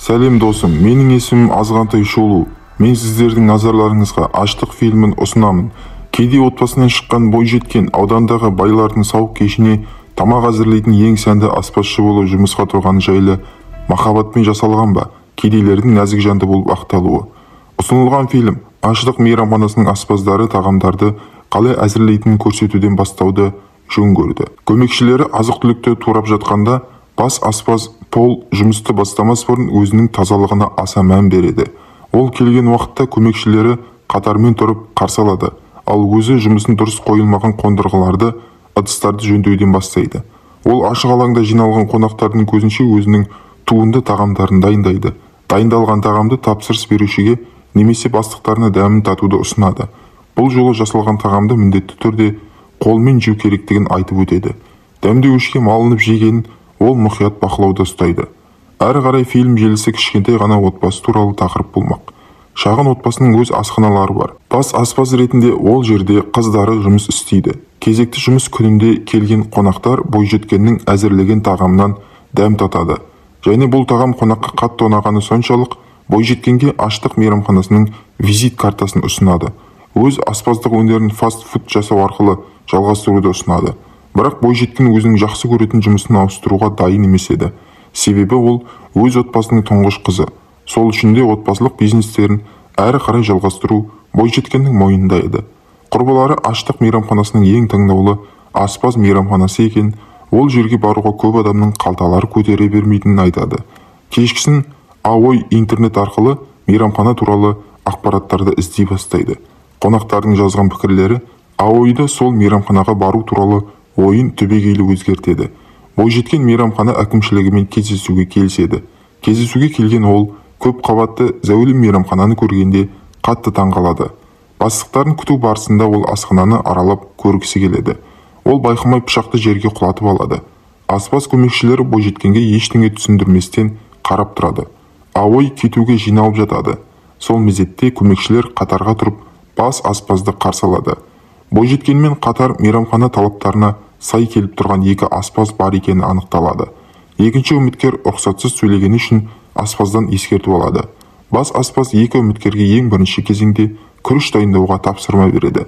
Сәлем досым, менің есімім Азғантай Шолу. Мен сіздердің назарларыңызға Аштық фильмін ұсынамын. Кедей отбасынан шыққан бойжеткен аудандағы байлардың сауық кешіне тамақ әзірлейтін ең сәнді аспазшы болып жұмысқа тұрғаны жайлы махаббатпен жасалған ба, кедейлердің нәзік жанды болып ақталуы. Ұсынылған фильм Аштық мейрамханасының аспаздары тағамдарды қалай әзірлейтінін көрсетуден бастауды жөн көрді. Көмекшілері азық-түлікті турап жатқанда бас аспаз Пол жұмысты бастамас бұрын өзінің тазалығына аса мән береді. Ол келген уақытта көмекшілері қатармен тұрып қарсы алады, ал өзі жұмысын дұрыс қойылмаған қондырғыларды, ыдыстарды жөндеуден бастайды. Ол ашық алаңда жиналған қонақтардың көзінше өзінің туынды тағамдарын дайындайды. Дайындалған тағамды тапсырыс берушіге немесе бастықтарына дәмін татуды ұсынады. Бұл жолы жасалған тағамды міндетті түрде қолмен жеу керектігін айтып өтеді. Дәмдеуішке малынып жегенін ол мұқият бақылауда ұстайды. Әрі қарай фильм желісі кішкентай ғана отбасы туралы тақырып болмақ. Шағын отбасының өз асханалары бар. Бас аспаз ретінде ол жерде қыздары жұмыс істейді. Кезекті жұмыс күнінде келген қонақтар бойжеткеннің әзірлеген тағамынан дәм татады. Және бұл тағам қонаққа қатты ұнағаны соншалық, бойжеткенге Аштық мейрамханасының визит картасын ұсынады. Өз аспаздық өнерін фаст-фуд жасау арқылы жалғастыруды ұсынады. Бірақ бойжеткен өзінің жақсы көретін жұмысын ауыстыруға дайын емес еді. Себебі ол өз отбасының тұңғыш қызы. Сол үшін де отбасылық бизнестерін әрі қарай жалғастыру бойжеткеннің мойнында еді. Құрбылары Аштық мейрамханасының ең таңдаулы аспаз мейрамханасы екен, ол жерге баруға көп адамның қалталары көтере бермейтінін айтады. Кешкісін Аой интернет арқылы мейрамхана туралы ақпараттарды іздей бастайды. Қонақтардың жазған пікірлері Аойды сол мейрамханаға бару туралы ойын түбегейлі өзгертеді. Бойжеткен мейрамхана әкімшілігімен кездесуге келіседі. Кездесуге келген ол көп қабатты зәулім мейрамхананы көргенде қатты таңғалады. Бастықтарын күту барысында ол асхананы аралап көргісі келеді. Ол байқамай пышақты жерге құлатып алады. Аспаз көмекшілері бойжеткенге ештеңе түсіндірместен қарап тұрады. Аой кетуге жиналып жатады. Сол мезетте көмекшілер қатарға тұрып бас аспазды қарсы алады. Бойжеткенмен қатар мейрамхана талаптарына сай келіп тұрған екі аспаз бар екені анықталады. Екінші үміткер рұқсатсыз сөйлегені үшін аспаздан ескерту алады. Бас аспаз екі үміткерге ең бірінші кезеңде күріш дайындауға тапсырма береді.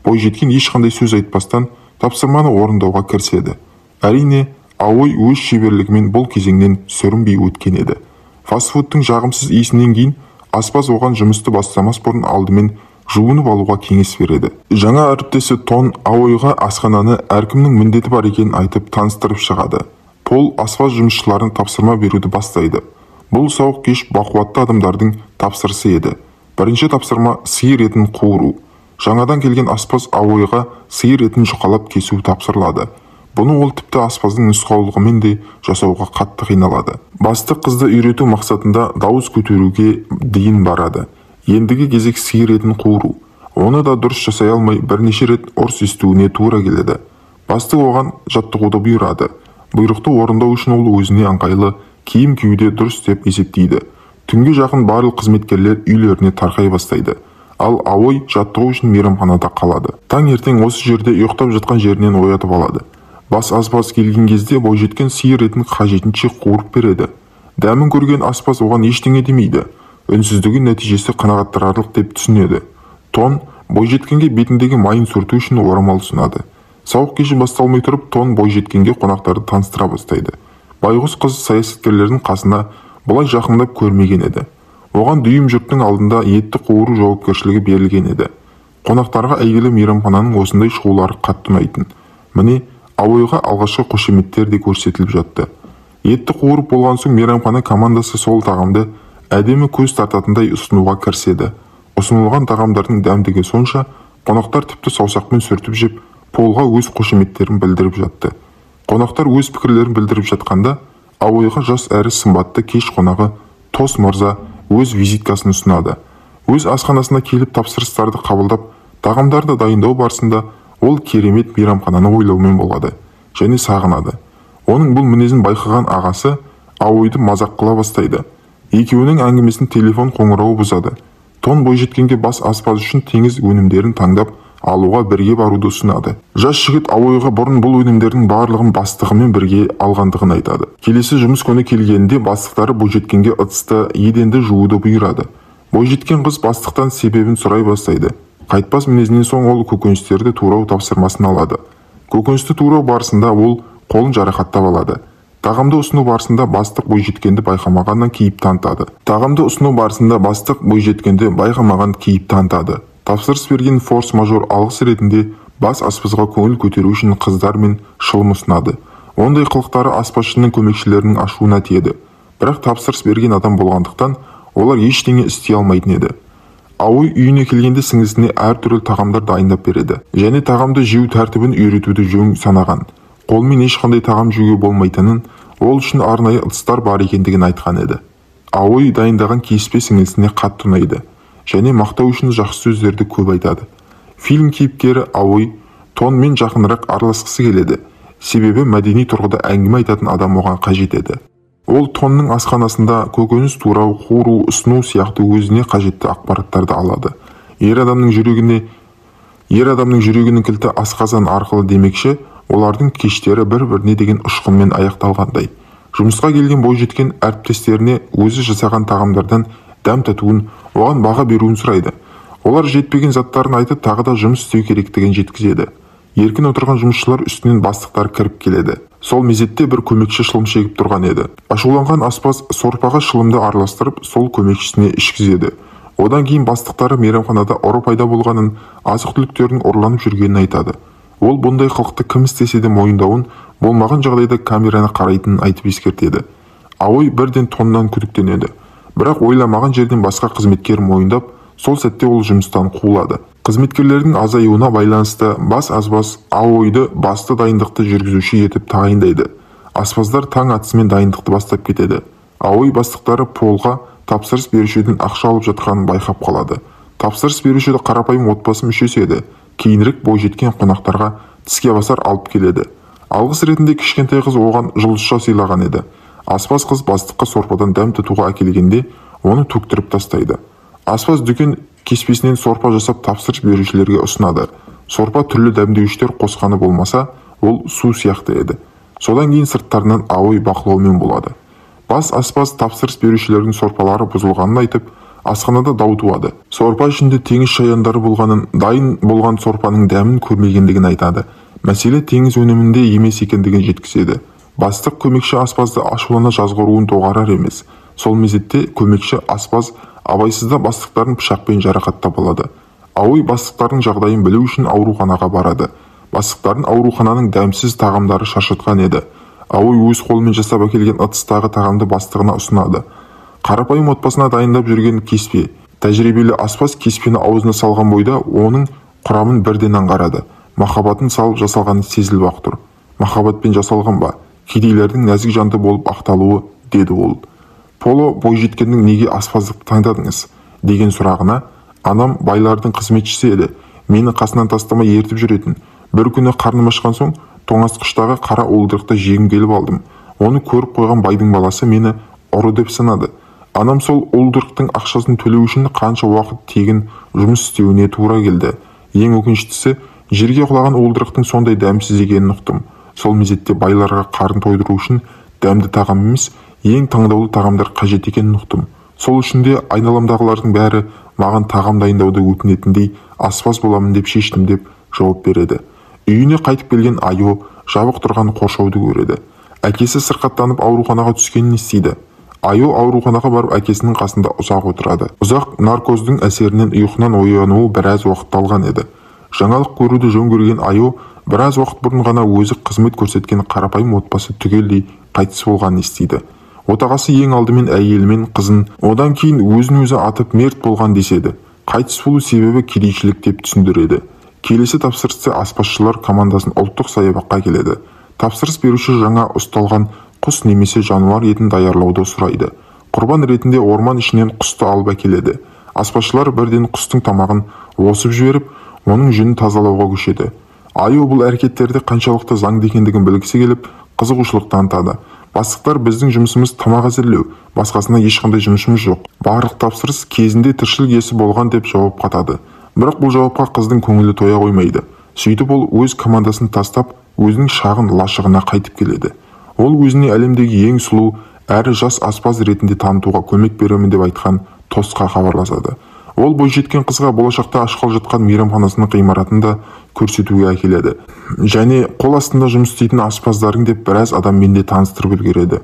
Бойжеткен ешқандай сөз айтпастан тапсырманы орындауға кіріседі. Әрине, Аой өз шеберлігімен бұл кезеңнен сүрінбей өткен еді. Фастфудтың жағымсыз иісінен кейін аспаз оған жұмысты бастамас бұрын алдымен жуынып алуға кеңес береді. Жаңа әріптесі Тон Аойға асхананы әркімнің міндеті бар екенін айтып таныстырып шығады. Пол аспаз жұмысшыларын тапсырма беруді бастайды. Бұл сауық кеш бақуатты адамдардың тапсырысы еді. Бірінші тапсырма сиыр етін қуыру. Жаңадан келген аспаз Аойға сиыр етін жұқалап кесу тапсырылады. Бұны ол тіпті аспаздың нұсқаулығымен де жасауға қатты қиналады. Басты қызды үйрету мақсатында дауыс көтеруге дейін барады. Ендігі кезек сиыр етін қуыру. Оны да дұрыс жасай алмай бірнеше рет ұрыс естуіне тура келеді. Бастық оған жаттығуды бұйырады. Бұйрықты орындау үшін ол өзіне ыңғайлы киім киюде дұрыс деп есептейді. Түнге жақын барлық қызметкерлер үйлеріне тарқай бастайды. Ал Аой жаттығу үшін мейрамханада қалады. Таңертең осы жерде ұйықтап жатқан жерінен оятып алады. Бас аспаз келген кезде бойжеткен сиыр етін қажетінше қуырып береді. Дәмін көрген аспаз оған ештеңе демейді. Үнсіздігі нәтижесі қанағаттырарлық деп түсінеді. Тон бойжеткенге бетіндегі майын сүрту үшін орамал ұсынады. Сауық кеші басталмай тұрып, Тон бойжеткенге қонақтарды таныстыра бастайды. Байғұс қыз саясаткерлердің қасына бұлай жақындап көрмеген еді. Оған дүйім жұрттың алдында етті қуыру жауапкершілігі берілген еді. Қонақтарға әйгілі мейрамхананың осындай шоулары қатты ұнайтын. Міне, Аойға алғашқы қошеметтер де көрсетіліп жатты. Етті қуырып болған соң мейрамхана командасы сол тағамды әдемі көз тартатындай ұсынуға кіріседі. Ұсынылған тағамдардың дәмдігі сонша, қонақтар тіпті саусақпен сүртіп жеп, Полға өз қошеметтерін білдіріп жатты. Қонақтар өз пікірлерін білдіріп жатқанда, Аойға жас әрі сымбатты кеш қонағы Тос мырза өз визиткасын ұсынады. Өз асханасына келіп тапсырыстарды қабылдап, тағамдарды дайындау барысында ол керемет мейрамхананы ойлаумен болады және сағынады. Оның бұл мінезін байқаған ағасы Аойды мазақ қыла бастайды. Екеуінің әңгімесін телефон қоңырауы бұзады. Тон бойжеткенге бас аспаз үшін теңіз өнімдерін таңдап алуға бірге баруды ұсынады. Жас жігіт Аойға бұрын бұл өнімдердің барлығын бастығымен бірге алғандығын айтады. Келесі жұмыс күні келгенінде бастықтары бойжеткенге ыдысты, еденді жууды бұйырады. Бойжеткен қыз бастықтан себебін сұрай бастайды. Қайтпас мінезінен соң ол көкөністерді турау тапсырмасын алады. Көкөністі турау барысында ол қолын жарақаттап алады. Тағамды ұсыну барысында бастық бойжеткенді байқамағаннан кейіп танытады. Тағамды ұсыну барысында бастық бойжеткенді байқамаған кейіп танытады. Тапсырыс берген форс-мажор алғыс ретінде бас аспазға көңіл көтеру үшін қыздар мен шылым ұсынады. Ондай қылықтары аспазшының көмекшілерінің ашуына тиеді. Бірақ тапсырыс берген адам болғандықтан олар ештеңе істей алмайтын еді. Аой үйіне келгенде сіңлісіне әртүрлі тағамдар дайындап береді. Және тағамды жеу тәртібін үйретуді жөн санаған. Қолмен ешқандай тағам жеуге болмайтынын, ол үшін арнайы ыдыстар бар екендігін айтқан еді. Аой дайындаған кеспе сіңлісіне қатты ұнайды. Және мақтау үшін жақсы сөздерді көп айтады. Фильм кейіпкері Аой Тонмен жақынырақ араласқысы келеді. Себебі мәдени тұрғыда әңгіме айтатын адам оған қажет еді. Ол Тонның асханасында көкөніс турау, қуыру, ұсыну сияқты өзіне қажетті ақпараттарды алады. Ер адамның жүрегінің кілті асқазан арқылы демекші, олардың кештері бір-біріне деген ұшқынмен аяқталғандай. Жұмысқа келген бойжеткен әріптестеріне өзі жасаған тағамдардан дәм татуын, оған баға беруін сұрайды. Олар жетпеген заттарын айтып, тағы да жұмыс істеу керектігін жеткізеді. Еркін отырған жұмысшылар үстінен бастықтар кіріп келеді. Сол мезетте бір көмекші шылым шегіп тұрған еді. Ашуланған аспаз сорпаға шылымды араластырып, сол көмекшісіне ішкізеді. Одан кейін бастықтары мейрамханада ұры пайда болғанын, азық-түліктердің ұрланып жүргенін айтады. Ол бұндай қылықты кім істесе де мойындауын, болмаған жағдайда камераны қарайтынын айтып ескертеді. Аой бірден Тоннан күдіктенеді. Бірақ ойламаған жерден басқа қызметкер мойындап, сол сәтте ол жұмыстан қуылады. Қызметкерлердің азаюына байланысты бас аспаз Аойды басты дайындықты жүргізуші етіп тағайындайды. Аспаздар таң атысымен дайындықты бастап кетеді. Аой бастықтары Полға тапсырыс берушіден ақша алып жатқанын байқап қалады. Тапсырыс беруші қарапайым отбасы мүшесі еді. Кейінірек бойжеткен қонақтарға тіске басар алып келеді. Алғыс ретінде кішкентай қыз оған жұлдызша сыйлаған еді. Аспаз қыз бастыққа сорпадан дәм тұтуға әкелгенде оны төктіріп тастайды. Аспаз дүкен кеспесінен сорпа жасап тапсырыс берушілерге ұсынады. Сорпа түрлі дәмдеуіштер қосқаны болмаса, ол су сияқты еді. Содан кейін сырттарынан Аой бақылаумен болады. Бас аспаз тапсырыс берушілердің сорпалары бұзылғанын айтып, асханада дау туады. Сорпа ішінде теңіз шаяндары болғанын, дайын болған сорпаның дәмін көрмегендігін айтады. Мәселе теңіз өнімінде емес екендігін жеткізеді. Бастық көмекші аспазды ашулана жазғыруын доғарар емес. Сол мезетте көмекші аспаз абайсызда бастықтарын пышақпен жарақаттап алады. Аой бастықтардың жағдайын білу үшін ауруханаға барады. Бастықтарын аурухананың дәмсіз тағамдары шаршатқан еді. Аой өз қолымен жасап әкелген ыдыстағы тағамды бастығына ұсынады. Қарапайым отбасына дайындап жүрген кеспе. Тәжірибелі аспаз кеспені аузына салған бойда оның құрамын бірден аңғарады. Махаббатын салып жасалғаны сезіліп-ақ тұр. Махаббатпен жасалған ба? Кедейлердің нәзік жанды болып ақталуы, деді ол. Поло бойжеткеннің неге аспаздықты таңдадыңыз деген сұрағына, анам байлардың қызметшісі еді. Мені қасынан тастамай ертіп жүретін. Бір күні қарным ашқан соң тоңазытқыштағы қара уылдырықты жегім келіп алдым. Оны көріп қойған байдың баласы мені ұры деп санады. Анам сол уылдырықтың ақшасын төлеу үшін қанша уақыт тегін жұмыс істеуіне тура келді. Ең өкініштісі, жерге құлаған уылдырықтың сондай дәмсіз екенін ұқтым. Сол мезетте байларға қарын тойдыру үшін дәмді тағам емес, ең таңдаулы тағамдар қажет екенін ұқтым. Сол үшін де айналамдағылардың бәрі маған тағам дайындауды өтінетіндей аспаз боламын деп шештім деп жауап береді. Үйіне қайтып келген Айо жабық тұрған қоршауды көреді. Әкесі сырқаттанып ауруханаға түскенін естиді. Айо ауруханаға барып әкесінің қасында ұзақ отырады. Ұзақ наркоздың әсерінен ұйқынан оянуы біраз уақыт алған еді. Жаңалық көруді жөн көрген Айо біраз уақыт бұрын ғана өзі қызмет көрсеткен қарапайым отбасы түгелдей қайтыс болғанын естиді. Отағасы ең алдымен әйелімен қызын, одан кейін өзін өзі атып мерт болған деседі. Қайтыс болу себебі кедейшілік деп түсіндіреді. Келесі тапсырысты аспазшылар командасын ұлттық саябаққа келеді. Тапсырыс беруші жаңа ұсталған құс немесе жануар етін даярлауды сұрайды. Құрбан ретінде орман ішінен құсты алып әкеледі. Аспазшылар бірден құстың тамағын осып жіберіп, оның жүнін тазалауға көшеді. Айо бұл әрекеттерді қаншалықты заңды екендігін білгісі келіп, қызығушылық танытады. Бастықтар біздің жұмысымыз тамақ әзірлеу, басқасына ешқандай жұмысымыз жоқ. Барлық тапсырыс кезінде тіршілік иесі болған деп жауап қатады. Бірақ бұл жауапқа қыздың көңілі тоя қоймайды. Сөйтіп ол өз командасын тастап, өзінің шағын лашығына қайтып келеді. Ол өзіне әлемдегі ең сұлу әрі жас аспаз ретінде танытуға көмек беремін деп айтқан Тосқа хабарласады. Ол бойжеткен қызға болашақта ашқалы жатқан мейрамханасының ғимаратын да көрсетуге әкеледі. Және қол астында жұмыс істейтін аспаздарың деп біраз адаммен де таныстырып үлгереді.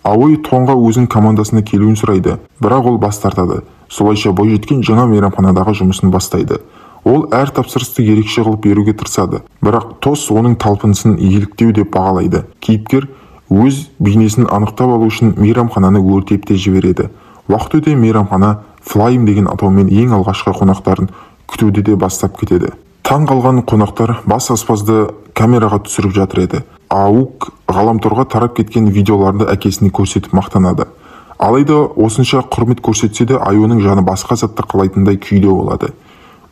Аой Тонға өзінің командасына келуін сұрайды, бірақ ол бас тартады. Солайша бойжеткен жаңа мейрамханадағы жұмысын бастайды. Ол әр тапсырысты ерекше қылып беруге тырысады, бірақ Тос оның талпынысын еліктеу деп бағалайды. Кейіпкер өз бейнесін анықтап алу үшін мейрамхананы өртеп те жібереді. Уақыт өте мейрамхана Флайм деген атаумен ең алғашқы қонақтарын күтуді де бастап кетеді. Таң қалған қонақтар бас аспазды камераға түсіріп жатыр еді. Аук ғаламторға тарап кеткен видеоларды әкесіне көрсетіп мақтанады. Алайда осынша құрмет көрсетсе де Аюның жаны басқа затты қалайтындай күйде болады.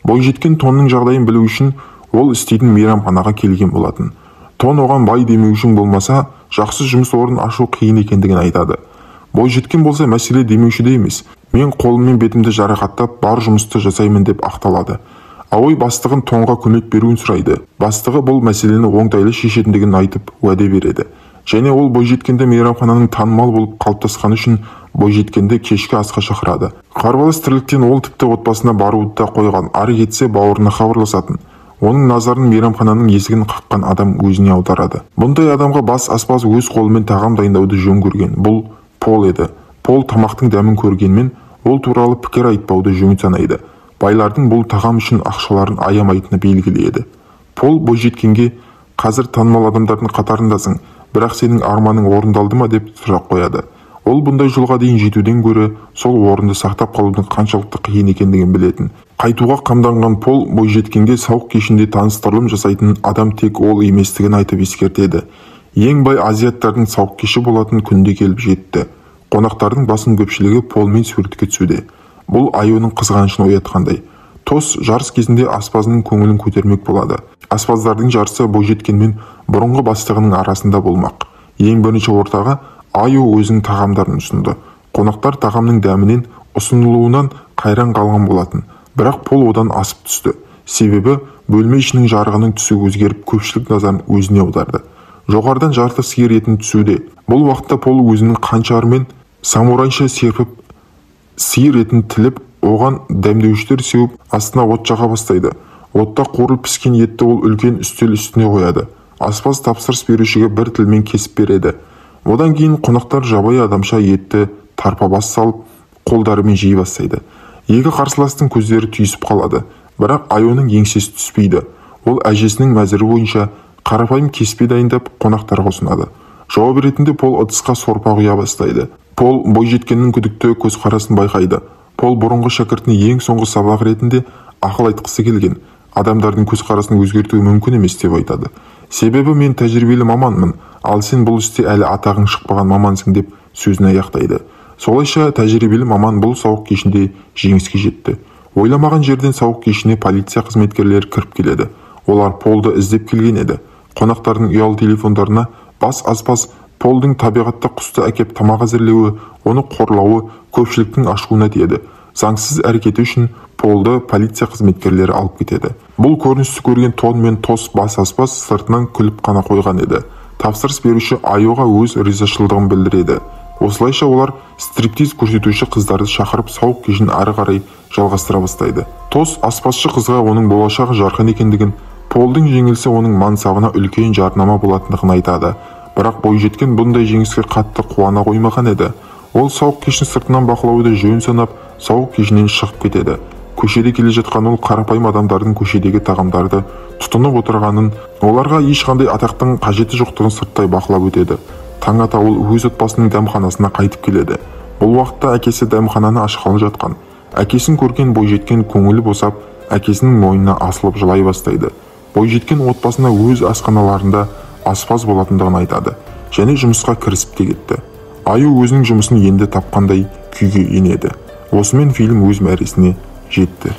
Бойжеткен Тонның жағдайын білу үшін ол істейтін мейрамханаға келген болатын. Тон оған бай демеушің болмаса, жақсы жұмыс орнын ашу қиын екендігін айтады. Бойжеткен болса мәселе демеушіде емес. Мен қолыммен бетімді жарақаттап, бар жұмысты жасаймын деп ақталады. Аой бастығын Тонға көмек беруін сұрайды. Бастығы бұл мәселені оңтайлы шешетіндігін айтып уәде береді. Және ол бойжеткенді мейрамхананың танымал болып қалыптасқаны үшін бойжеткенді кешкі асқа шақырады. Қарбалас тірліктен ол тіпті отбасына баруды да қойған, ары кетсе бауырына хабарласатын. Оның назарын мейрамхананың есігін қаққан адам өзіне аударады. Бұндай адамға бас аспаз өз қолымен тағам дайындауды жөн көрген. Бұл Пол еді. Пол тамақтың дәмін көргенмен ол туралы пікір айтпауды жөн санайды. Байлардың бұл тағам үшін ақшаларын аямайтыны белгілі еді. Пол бойжеткенге қазір танымал адамдардың қатарындасың, бірақ сенің арманың орындалды ма деп сұрақ қояды. Ол бұндай жолға дейін жетуден гөрі сол орынды сақтап қалудың қаншалықты қиын екендігін білетін. Қайтуға қамданған Пол бойжеткенге сауық кешінде таныстырылым жасайтын адам тек ол еместігін айтып ескертеді. Ең бай азиаттардың сауық кеші болатын күнде келіп жетті. Қонақтардың басым көпшілігі Полмен суретке түсуде. Бұл Аюның қызғанышын оятқандай. Тос жарыс кезінде аспазының көңілін көтермек болады. Аспаздардың жарысы бойжеткенмен бұрынғы бастығының арасында болмақ. Ең бірінші ортаға Аю өзінің тағамдарын ұсынды. Қонақтар тағамның дәмінен, ұсынылуынан қайран қалған болатын. Бірақ Пол одан асып түсті. Себебі бөлме ішінің жарығының түсі өзгеріп, көпшілік назарын өзіне аударды. Жоғарыдан жарты сиыр етін түсуде. Бұл уақытта Пол өзінің қаншарымен самурайша серпіп, сиыр етін тіліп, оған дәмдеуіштер сеуіп, астына от жаға бастайды. Отта қуырылып піскен етті ол үлкен үстел үстіне қояды. Аспаз тапсырыс берушіге бір тілмен кесіп береді. Одан кейін қонақтар жабайы адамша етті тарпа бас салып, қолдарымен жей бастайды. Екі қарсыластың көздері түйісіп қалады. Бірақ Аюның еңсесі түспейді. Ол әжесінің мәзірі бойынша қарапайым кеспе дайындап қонақтарға ұсынады. Жауап ретінде Пол ыдысқа сорпа құя бастайды. Пол бойжеткеннің күдікті көзқарасын байқайды. Пол бұрынғы шәкіртіне ең соңғы сабақ ретінде ақыл айтқысы келген. Адамдардың көзқарасын өзгерту мүмкін емес деп айтады. Себебі мен тәжірибелі маманмын, ал сен бұл істе әлі атағың шықпаған мамансың деп сөзін аяқтайды. Солайша тәжірибелі маман бұл сауық кешінде жеңіске жетті. Ойламаған жерден сауық кешіне полиция қызметкерлері кіріп келеді. Олар Полды іздеп келген еді. Қонақтардың ұялы телефондарына бас аспаз Полдың табиғатта құсты әкеп тамақ әзірлеуі, оны қорлауы көпшіліктің ашуына тиеді. Заңсыз әрекеті үшін Полды полиция қызметкерлері алып кетеді. Бұл көріністі көрген Тон мен Тос бас аспаз сыртынан күліп қана қойған еді. Тапсырыс беруші Аюға өз ризашылдығын білдіреді. Осылайша олар стриптиз көрсетуші қыздарды шақырып сауық кешін ары қарай жалғастыра бастайды. Тос аспазшы қызға оның болашағы жарқын екендігін, Полдың жеңілісі оның мансабына үлкен жарнама болатындығын айтады. Бірақ бойжеткен бұндай жеңіске қатты қуана қоймаған еді. Ол сауық кешін сыртынан бақылауды жөн санап, сауық кешінен шығып кетеді. Көшеде келе жатқан ол қарапайым адамдардың көшедегі тағамдарды тұтынып отырғанын, оларға ешқандай атақтың қажеті жоқтығын сырттай бақылап өтеді. Таң ата ол өз отбасының дәмханасына қайтып келеді. Бұл уақытта әкесі дәмхананы ашқалы жатқан. Әкесін көрген бойжеткен көңілі босап, әкесінің мойнына асылып жылай бастайды. Бойжеткен отбасына өз асханаларында аспаз болатындығын айтады және жұмысқа кірісіп те кетті. Аю өзінің жұмысын енді тапқандай күйге енеді. Осымен фильм өз мәресіне жетті.